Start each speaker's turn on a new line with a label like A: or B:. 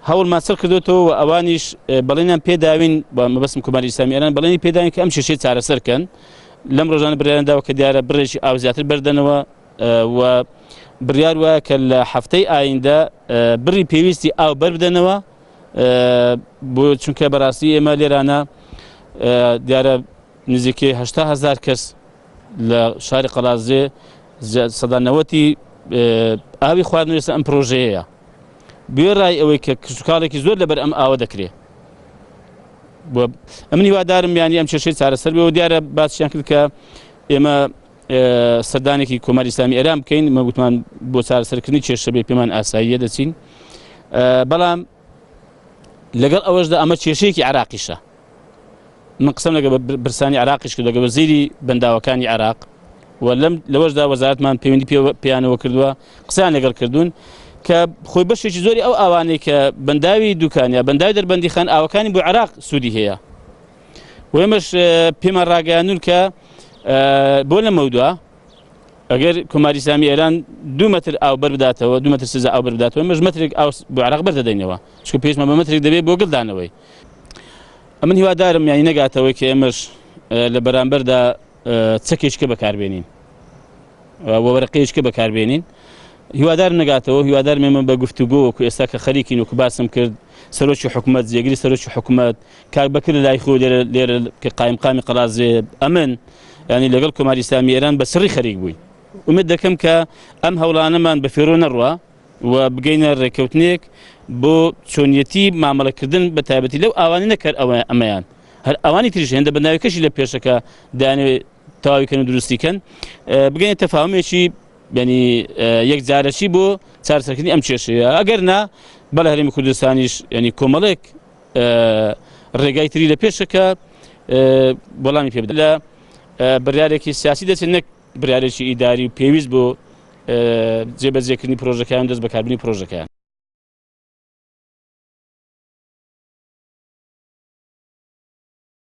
A: هەوڵمان چڕ کردوێتەوە و ئەوانیش بەڵێنیان پێداوین، مەبەستم کۆماری ئیسلامی ئێران بەڵێنی پێداوین کە ئەم کێشەی چارەسەر کەن. لەم ڕۆژانە بڕیاریان داوە کە دیارە بڕێکی ئاو زیاتر بەردەنەوە و بڕیار وایە کە لە هەفتەی ئایندە بڕی پێویستی ئاو بەربدەنەوە، بۆ چونکە بەڕاستی ئێمە لێرانە دیارە نزیکەی 80,000 کەس لە شاری قەڵادزێ 90% ئاوی خواردن ئێستا ئەم پرۆژەیەیە. بێڕای ئەوەی کە کشتوکاڵێکی زۆر لەبەر ئەم ئاوە دەکرێت. ئەمن هیوادارم یانی ئەم کێشەی چارەسەر بێ و دیارە باسیان کرد کە ئێمە سەردانێکی کۆماری ئیسلامی ئێران بکەین، مە گوتمان بۆ چارەسەرکردنی کێشە بێ پێمان ئاساییە دەچین، بەڵام لەگەڵ ئەوەشدا ئەمە کێشەیەکی عراقیشە. من قسەم لەگەڵ برسانی عراقیش کرد، لەگەڵ وەزیری بەنداوەکانی عراق و لەم لەوەشدا وەزارەتمان پەیوەندی پێیانەوە کردووە، قسەیان لەگەڵ کردوون کە خۆی بەشێکی زۆری ئەو ئاوانەی کە بەنداوی دوکان یا بەنداوی دەربەندیخان ئاوەکانی بۆ عراق سوودی هەیە و ئێمەش پێمان ڕاگەیاندون کە بۆ لەمەودوا ئەگەر کۆماری ئیسلامی ئێران 2 مەتر ئاو بەر بداتەوە، 2 مەتر سزا ئاو بەر بداتەوە، ئێمەش مەترێک ئاو بۆ عراق بەردەدەینەوە، چونکە پێویستمان بە مەترێک دەبێت بۆ گڵدانەوەی. ئەمن هیوادارم یانی نەگاتەوەی کە ئێمەش لە بەرامبەردا چەکێکە بەکاربێنین و وەرەقەیەکە بەکاربێنین. هیوادارم نەگاتەوە، هیوادارم ئێمە بە گفتوگۆ وەکو ئێستا کە خەریکین وەکو باسم کرد سەرۆکی حکوومەت، جێگری سەرۆکی حکوومەت، کاک بەکر لای خۆی لێرە کە قایمقامی قەڵادزێ، ئەمن ینی لەگەڵ کۆماری ئیسلامی ئێران بە سڕی خەریک بووین. ئومێد دەکەم کە ئەم هەوڵانەمان بە فێرۆ نەڕوا و بگەینە ڕێککەوتنێک بۆ چۆنیەتی مامەڵەکردن بە تایبەتی لەو ئاوانەی نەکرد ئەوە ئەمەیان هەر ئەوانی تریش هێندە بەنداوی کەشی لە پێشەکە دانێ تەواوی کەن و دروستی کەن، بگەینە تەفاهمێکی یعنی یەکجارەکی بۆ چارەسەرکردنی ئەم کێشەیە. ئەگەر نا بەڵێ هەرێمی کوردستانیش یعنی کۆمەڵێک ڕێگای تری لە پێشەکە وەڵامی پێ بدە. لە بڕیارێکی سیاسی دەچێت نەک بڕیارێکی ئیداری و پێویست بۆ جێبەجێکردنی پرۆژەکان دەست بەکاربردنی پرۆژەکان.